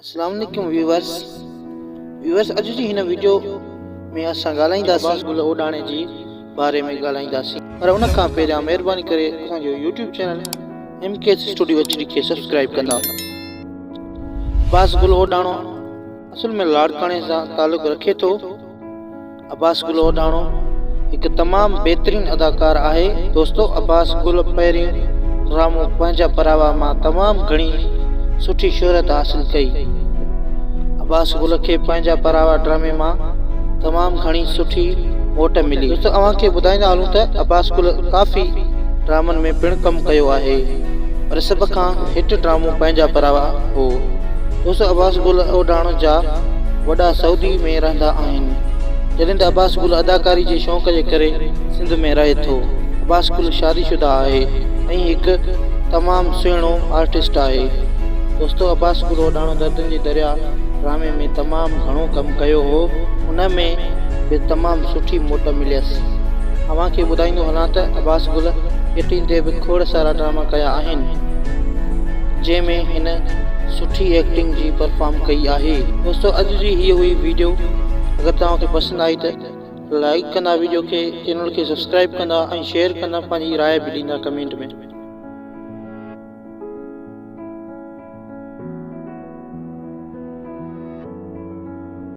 اسلام عليڪم viewers viewers اڄ جي هن ويڊيو ۾ اسان ڳالهائينداسين عباس گل اوڏاڻي جي باري ۾ ڳالهائينداسين پر ان کان پهريان مهرباني ڪري اسان جو YouTube channel M K S studio H D کي سبسڪرائب ڪندا. عباس گل اوڏاڻو اصل ۾ لاڙڪاڻي سان تعلق رکي ٿو. عباس گل اوڍاڻو هڪ تمام بهترين اداڪار آهي. دوستو عباس گل پهريون ڊرامو پنهنجا پراوا مان تمام گهڻي سٺي شهرت حاصل ڪئي. عباس گل کي پنهنجا پراوا ڊرامي مان تمام گهڻي سٺي موٽ ملي. دوستو اوهان کي ٻڌائيندا هلون ته عباس گل ڪافي ڊرامن ۾ پڻ ڪم ڪيو آهي پر سڀ کان هٽ ڊرامو پنهنجا پراوا هو. دوستو عباس گل اوڍاڻو جا وڏا سعودي ۾ رهندا آهن. جڏهن ته عباس گل اداڪاري جي شوق جي ڪري سنڌ ۾ رهي ٿو. عباس گل شادي شده آهي ۽ هڪ تمام سهڻو آرٽسٽ آهي. دوستو عباس گل اوڍاڻو دردن جي درياء ڊرامي ۾ تمام گهڻو ڪم ڪيو هو ان ۾ به تمام سٺي موٽ مليس. اوهان کي ٻڌائيندو هلان ته عباس گل ايڪٽنگ تي به کوڙ سارا ڊراما ڪيا آهن جنهن ۾ هن سٺي ايڪٽنگ جي پرفارم ڪئي آهي. دوستو اڄ جي هي هئي ويڊيو اگر توهان کي پسند آئي ته لائيڪ ڪندا ويڊيو کي چينل کي سبسڪرائب ڪندا ۽ شيئر ڪندا پنهنجي راء به ڏيندا ڪمينٽ ۾.